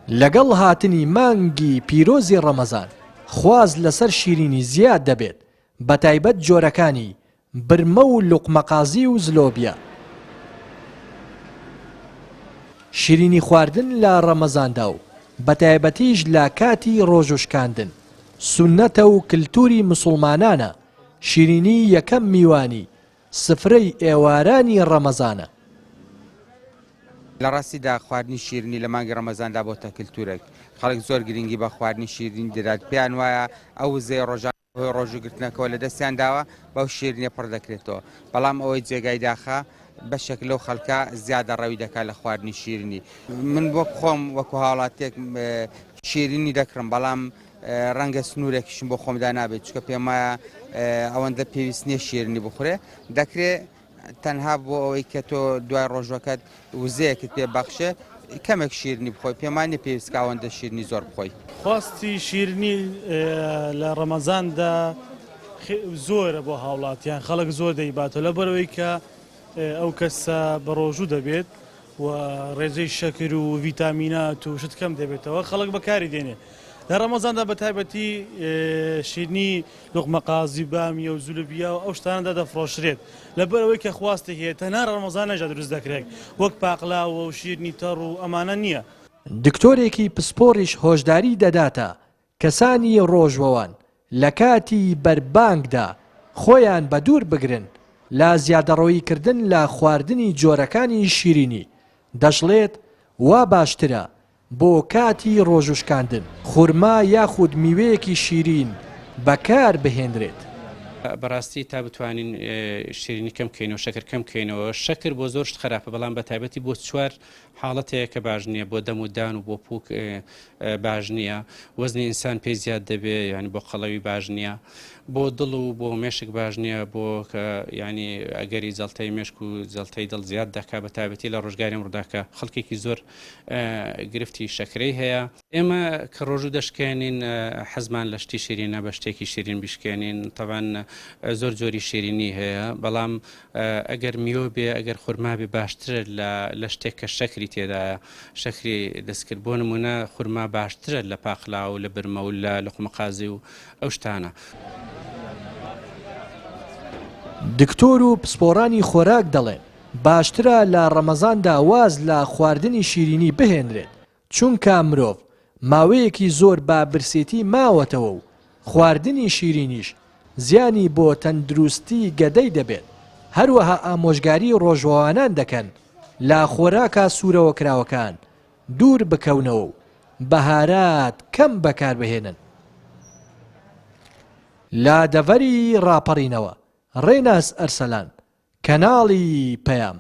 لەگەڵ هاتنی مانگی پیرۆزی ڕەمەزان خواست لەسەر شیرینی زیاد دەبێت، بەتایبەت جۆرەکانی برمە و لوقمەقازی و زلۆبیا. شیرینی خواردن لە ڕەمەزاندا و بەتایبەتیش لە کاتی ڕۆژووشکاندن سوننەتە و کلتوری مسوڵمانانە، شیرینی یەکەم میوانی سفرەی ئێوارانی ڕەمەزانە. لە ڕاستیدا خواردنی شیرینی لە مانگی ڕەمەزاندا بۆتە کلتورێک، خەڵک زۆر گرنگی بە خواردنی شیرینی دەدات، پێیان وایە ئەو وزەی ڕۆژانە بەهۆی ڕۆژووگرتنەکەوە لەدەستیان داوە بەو شیرینیە پڕ دەکرێتەوە، بەڵام ئەوەی جێگای داخە بەشێک لەو خەڵکە زیادەڕەوی دەکات لە خواردنی شیرینی. من وەک خۆم وەکو هاوڵاتیەک شیرینی دەکڕم، بەڵام ڕەنگە سنوورێکیشم بۆ خۆم دانابێت، چونکە پێم وایە ئەوەندە پێویست نییە شیرینی بخورێ، دەکرێ تەنها بۆ ئەوەی کە تۆ دوای ڕۆژوەکەت وزەیەکت پێ بەخشێ کەمێک شیرنی بخۆی، پێم وانیە پێویست کە ئەوەندە شیرنی زۆر بخۆی. خواستی شیرنی لە ڕەمەزاندا زۆرە بۆ هاوڵاتیان، خەڵک زۆر دەیباتەوە لەبەرئەوەی کە ئەو کەسە بەڕۆژوو دەبێت و ڕێژەی شەکر و ڤیتامینات و شت کەم دەبێتەوە خەڵک بەکاری دێنێ لە ڕەمەزاندا بە تایبەتی شیرنی لوقمە قازی بامیە و زولبیا و ئەو شتانەدا دەفرۆشرێت لەبەر ئەوەی کە خواستی هەیە تەنها ڕەمەزانەشدا دروست دەکرێت وەک پاقلاوە و شیرنی تەڕ و ئەمانە نییە. دکتۆرێکی پسپۆڕیش هۆشداری دەداتە کەسانی ڕۆژوەوان لە کاتی بەربانگدا خۆیان بەدوور بگرن لە زیادەڕۆیی کردن لە خواردنی جۆرەکانی شیرینی، دەشڵێت وا باشترە بۆ کاتی ڕۆژوشکاندن خورما یاخود میوەیەکی شیرین بەکار بهێنرێت. بەڕاستی تا بتوانین شیرینی کەم کەینەوە شەکر کەم کەینەوە شەکر بۆ زۆر شت خراپە بەڵام بە تایبەتی بۆ چوار حاڵەت هەیە کە باش نییە بۆ دەم و دان و بۆ پوک باش نییە وەزنی ئینسان پێی زیاد دەبێ یعنی بۆ قەڵەوی باش نییە بۆ دڵ و بۆ مێشک باش نییە بۆ کە ینی ئەگەری جەڵتەی مێشک و جەڵتەی دڵ زیاد دەکا بە تایبەتی لە ڕۆژگاری ئەمڕۆدا کە خەڵکێکی زۆر گرفتی شەکرەی هەیە. ئێمە کە ڕۆژوو دەشکێنین حەزمان لە شتی شیرینە بە شتێکی شیرین بیشکێنین تەبعەن زۆر جۆری شیرینی هەیە بەڵام ئەگەر میوە بێ ئەگەر خورما بێ باشترە لە لە شتێک کە شەکری تێدایە شەکری دەستکرد بۆ نمونە خورما باشترە لە پاقلاوە و لە برمە و لە لوقمەقازی و ئەو شتانە. دکتۆر و پسپۆڕانی خۆراک دەڵێن، باشترە لە ڕەمەزاندا واز لە خواردنی شیرینی بهێنرێت، چونکە مرۆڤ ماوەیەکی زۆر بە برسێتی ماوەتەوە و خواردنی شیرینیش زیانی بۆ تەندروستی گەدەی دەبێت، هەروەها ئامۆژگاری ڕۆژوەوانان دەکەن لە خۆراکە سوورەوەکراوەکان دوور بکەونەوە و بەهارات کەم بەکاربهێنن. لە دەڤەری ڕاپەڕینەوە، ڕێناس ئەرسەلان، کەناڵی پەیام.